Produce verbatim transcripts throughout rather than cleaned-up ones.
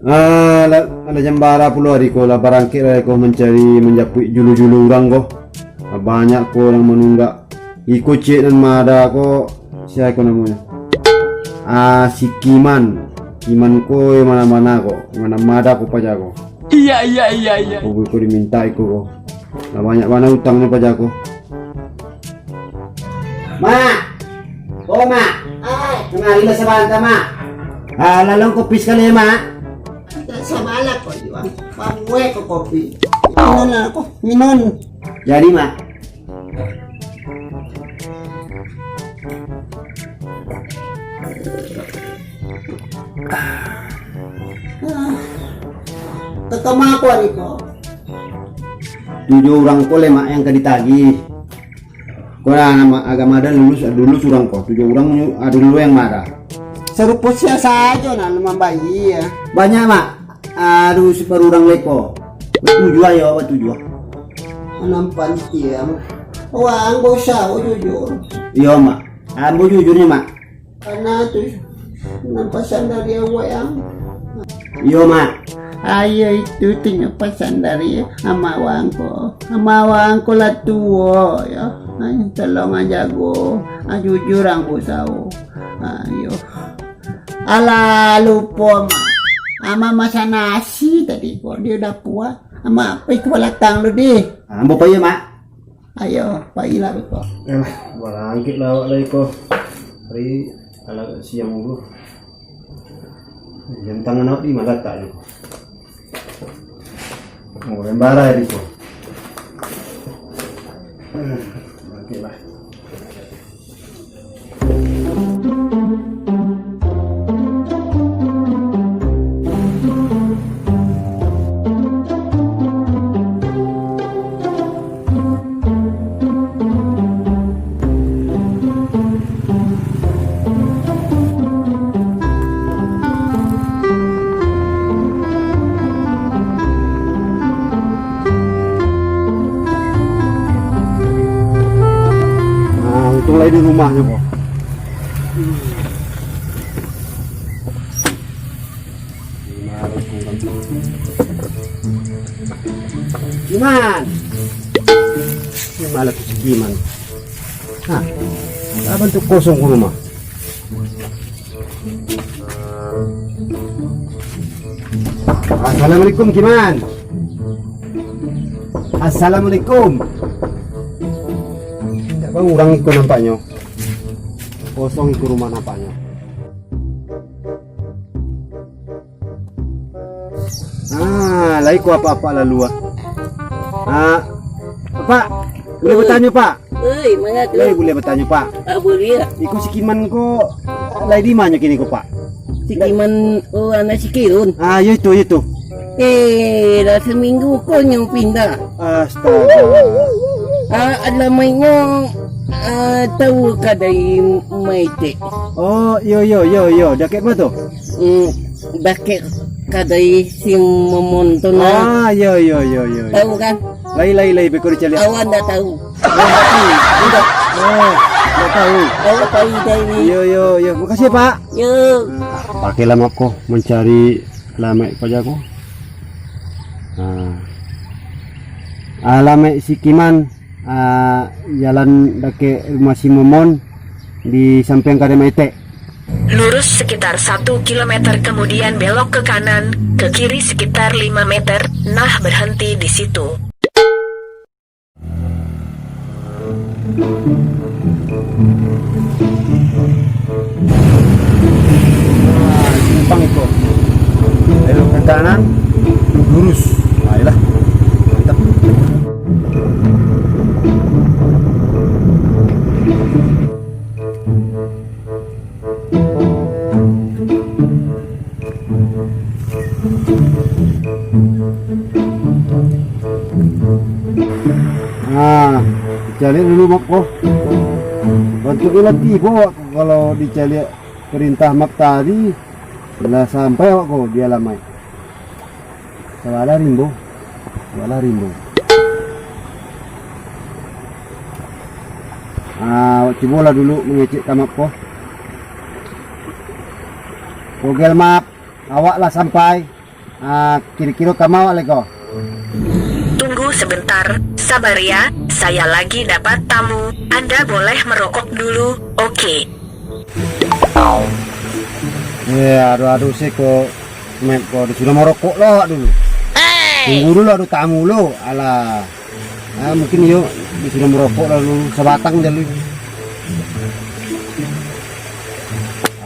Ah, lah, lah jam bara pulo ari ko, lah barangkek lah ko mancari, manjapuik julu-julu urang ko. Lah banyak ko urang manunggak. Iko ciek nan mada ko, sia ko namonyo? Ah, si Kiman. Kiman ko yang mana-mana ko, yang mana mada ko paja ko. Iya, iya, iya, iya. Ko, ko diminta iko ko. Lah banyak bana utangnyo paja ko. Mak! Oh, Mak! Ai. Kamarilah sabanta, Mak. Ah, lalong kopi sakali, Mak. Sabana ko juo. Pabuek ko kopi. Minum lah ko, minum. Jadi, Mak. Ka kama ko ari ko? Tujuah urang ko lai, Mak, yang ka ditagih. Ko lah, nama agama ada lulus, lulus urang ko. Tujuah urang nyu-, ada dulu yang marah. Sarupo sia sajo nan mambayia. Banyak, Mak. Aduh, si baru urang lai ko. Batujuah yo, batujuah. Anam pantiang. Wah, ambo usah, jujur. Iyo, Mak. Ambo jujur ni, Mak. Karena tu, nan pasan dari awak yang. Iyo, Mak. Ayo itu tu nyo pasan dari amak wang ko. Amak wang ko lah tuo, yo. Ai, tolong ang jago. Ah, jujur ang ko sao. Ayo. Alah, lupo, Mak. Amak masak nasi tadi ko, di dapua. Amak pai ka balakang lu, dih. Ah, ambo pai yo, Mak. Ayo, pailah beko. Alah, barangkeklah awak lai ko. Hari alah agak siang dulu. Jam tangan awak di ma lataknyo ko? Oh, yang bara di ko. Hmm, barangkeklah. Nah, untung lai di rumahnyo ko. Iman. Iman lah tu si Iman. Nah, lah bantuak kosong ko rumah. Assalamualaikum, Kiman. Assalamualaikum. Indak baurang iko nampaknyo. Kosong iko rumah nampaknyo. Ah, lai ko apak-apak lalu ah. Ah, Pak, buliah batanyo, Pak? Oi, manga tu? Lai buliah batanyo, Pak? Ah, buliah. Iko si Kiman ko lai di ma nyo kini ko, Pak? Si Kiman, oh, anak si Kirun. Ah, yo itu, yo itu. Eh, lah saminggu ko nyo pindah. Astaga. Ah, alamaiknyo, ah, tahu kadai Maitek? Oh, iyo, iyo, iyo, iyo. Dakek ma tu? Hmm, dakek kadai si Momon tu nah. Ah, iyo, iyo, iyo, iyo. Tahu kan? Lai, lai, lai, beko dicaliak. Awak ndak tahu. Ndak tahu. Indak. Oh, ndak tahu. Awak tahu dari. Iyo, iyo, iyo. Makasih, Pak. Yo. Pakailah map ko mancari alamaik paja ko. Nah. Alamaik si Kiman, ah, jalan dakek rumah si Momon di sampiang kadai Maitek. Lurus sekitar satu kilometer, kemudian belok ke kanan, ke kiri sekitar lima meter, nah berhenti di situ. Simpang iko. Belok ke kanan, lurus. Nah, iyolah. Mantap. Ah, dicaliak dulu map ko. Bantuaknyo lah tibo awak ko, kalau dicaliak perintah map tadi, lah sampai awak ko di alamaik. Sabalah rimbo. Sabalah rimbo. Ah, awak cubolah dulu mangecek ka map ko. Google Map, awak lah sampai. Ah, kiro-kiro kama awak lai ko? Tunggu sebentar, sabar ya, saya lagi dapat tamu. Anda boleh merokok dulu, oke. Eh, aduh, aduh, siko, Mep ko, disuruah marokok lo awak dulu. Tunggu dulu, ado tamu lo. Alah. Ah, mungkin iyo disuruah marokok lo dulu, sabatang dulu.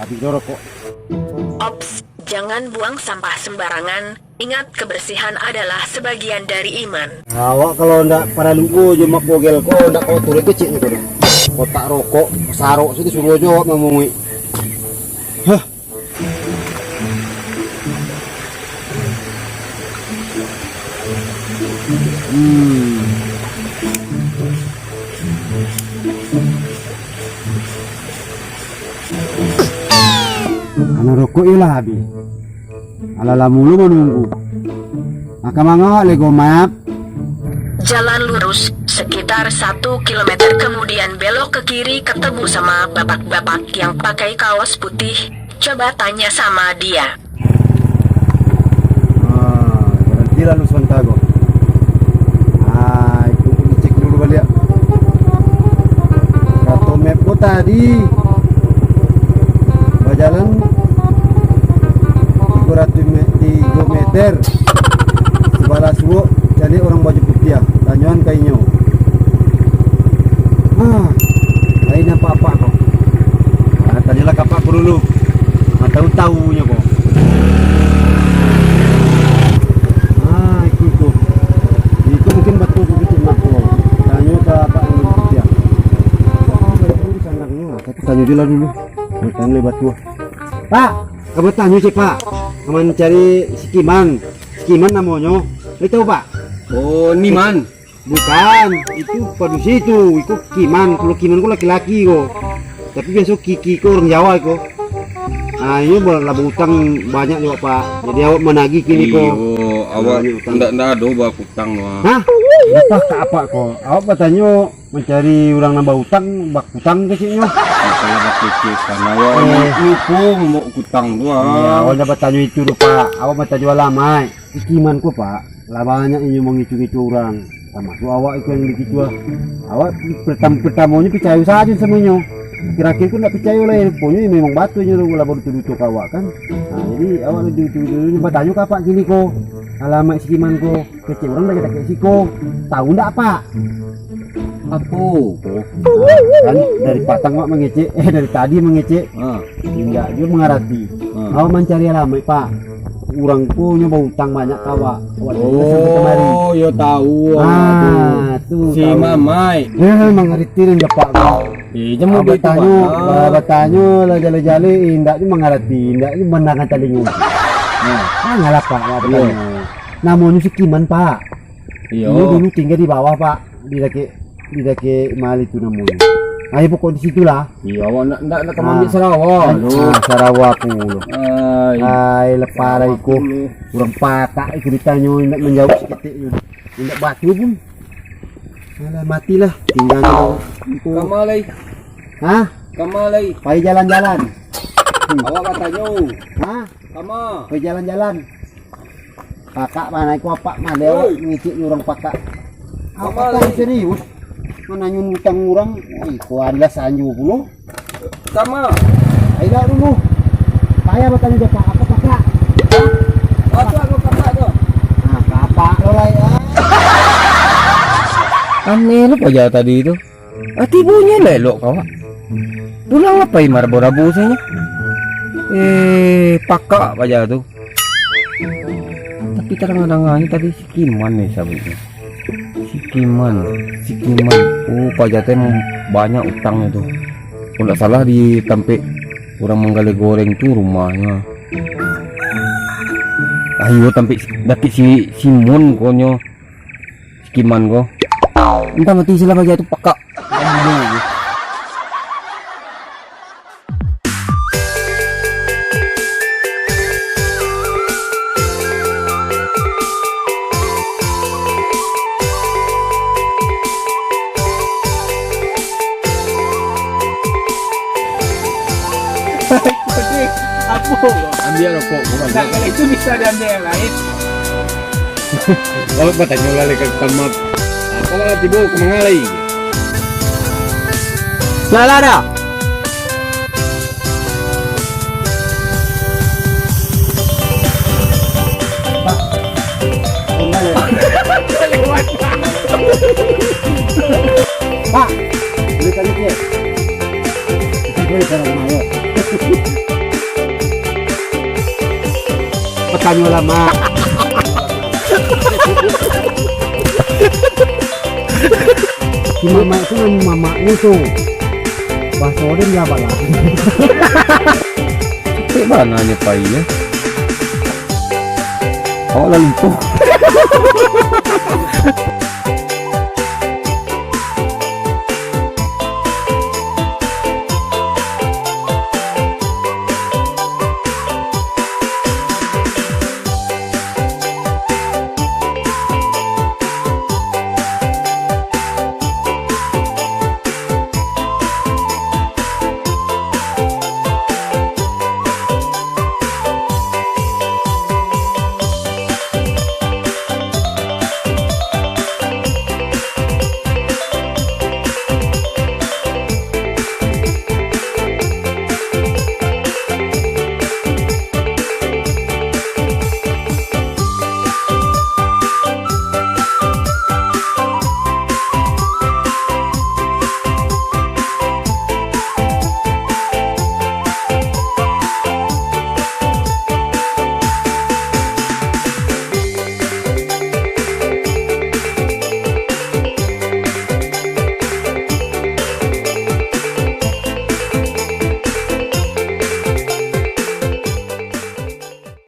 Habis lo rokok. Ops, jangan buang sampah sembarangan. Ingat, kebersihan adalah sebagian dari iman. Awak kalau ndak paralu ko jo Mak Bogel ko, ndak ko turun kecik ko doh. Kotak rokok, sarok situ suruah jo awak mamunguik. Hah. Hmm. Anak rokok iyo lah habis. Alah, lamo lo manunggu. Maka mangawak lego map. Jalan lurus, sekitar satu kilometer, kemudian belok ke kiri, ketemu sama bapak-bapak yang pakai kaos putih. Coba tanya sama dia. Ah, berhenti lalu sementara ko. Ah, itu dicek dulu baliak. Kato map ko tadi, bajalan tigo ratus me-, tigo meter. Sebelah suok, caliak urang baju putiah. Tanyoan ka inyo. Ah, lain apak-apak ko. Ah, tanyolah ka apak ko dulu. Ah, tahu-tahu nyo ko. Ah, itu, itu. Itu mungkin batua ko kecek mah ko. Tanyo ka apak ko dulu, ya. Tapi batua di sandangnyo. Tapi tanyo je lah dulu. Tanyo lah batua. Pak, kama tanyo cek, Pak. Kama cari si Kiman. Si Kiman namonyo. Lai tahu, Pak? Oh, Niman. Bukan, itu padusi tu, iko Kiman. Kalau Kiman ko laki-laki ko. Tapi biaso Kiki ko urang Jawa ko. Ah, iyo ba-, lah bautang banyak juo, Pak. Jadi awak managih kini ko. Iyo, awak banyak utang. Ndak, ndak ado bakutang tu, ah. Hah? Lepas ka apak ko. Awak batanyo mancari urang nan bautang, bakutang keceknyo. Masalah bakecek kan, awak Eh. lupo mambaok kutang tu, ah. Iyo, awak ndak batanyo itu tu, Pak. Awak batanyo alamaik. Kiman ko, Pak, lah banyak inyo mangicu-ngicu urang. Tamasuak awak iko nan dikicu ah. Awak pertam-, pertamonyo picayo sajo samo inyo. Akhir-akhir ko ndak picayo lai, ruponyo memang batua inyo lah baduto-duto ka awak kan. Nah, jadi awak lah duto-duto batanyo ka apak kini ko. Alamaik si Kiman ko, kecek urang dakek-dakek siko. Tahu ndak apak? Apo ko? Kan dari patang awak mangecek, eh, dari tadi mangecek. Ha. Indak juo mangarati. Ha. Awak mancari alamaik, Pak. Urang ko nyo bautang banyak ka awak. Awak jadi lah sampai kamari. Oh, yo tahu. Ah, tu Si tahu. Mamai. Yo, mangarati lah apak ko. Eh, jangan Awak batanyo, Pak. Ah, batanyo lah jaleh-jaleh, eh, indak juo mangarati, indak juo mandangar talingo. Ha. Ah, ngalah, Pak, awak Iyo. batanyo. Namonyo si Kiman, Pak. Iyo. Inyo dulu tingga di bawah, Pak. Di dakek, di dakek mali tu namonyo. Ah, yo, pokok di situ lah. Iyo, awak ndak, ndak, ndak ka Ah. maambiak sarawa. Ai, Aduh. ah, sarawa pulo. Ai. Ai, lepa lah Sarawa iko. pulo. Urang patak iko ditanyo, indak manjawab saketek juo. Indak batua pun. Alah, matilah. Tingga nyo. Kama lai. Hah? Kama lai. Pai jalan-jalan. Awak batanyo. Hah? Kama. Pai jalan-jalan. Pakak mah, iko apak mah lewat Oi. ngicik urang pakak. Kama Apak lai. serius. Mananyo utang urang, oi, ko adalah sanjo pulo. Kama. Ayolah dulu. Payah batanyo jo apak, apak pakak. Apak lo pakak tu. Nah, apak lo lai, ah. Aneh lo paja tadi tu. Ah, tibonyo lah elok ka awak. Dulang apai marabo-rabo sajo. Eh, pakak paja tu. Tapi tadanga-danganyo tadi si Kiman ni sabuiknyo. Si Kiman, si Kiman. Oh, paja teh emang banyak utangnyo tu. Kalau ndak salah di tampek urang manggaleh goreng tu rumahnyo. Ayo tampek si, dakek si Simon konyo. Si Kiman ko. Entah mati silah paja tu pakak. Apo? Ambiak rokok ko, Bang. Nah, kalau itu bisa diambil yang lain. Kalau batanyo lah, lai ka tamat. Apo lah tibo ka mangalai? Lah, lah, dah. Pak, beli tadi, Pak. Beli barang mahal. Batanyo lah, Mak. Si mamak tu nan mamaknyo tu. Bahaso den lah balah. Capek bana nyo pai, yo. Awak lah lumpuh.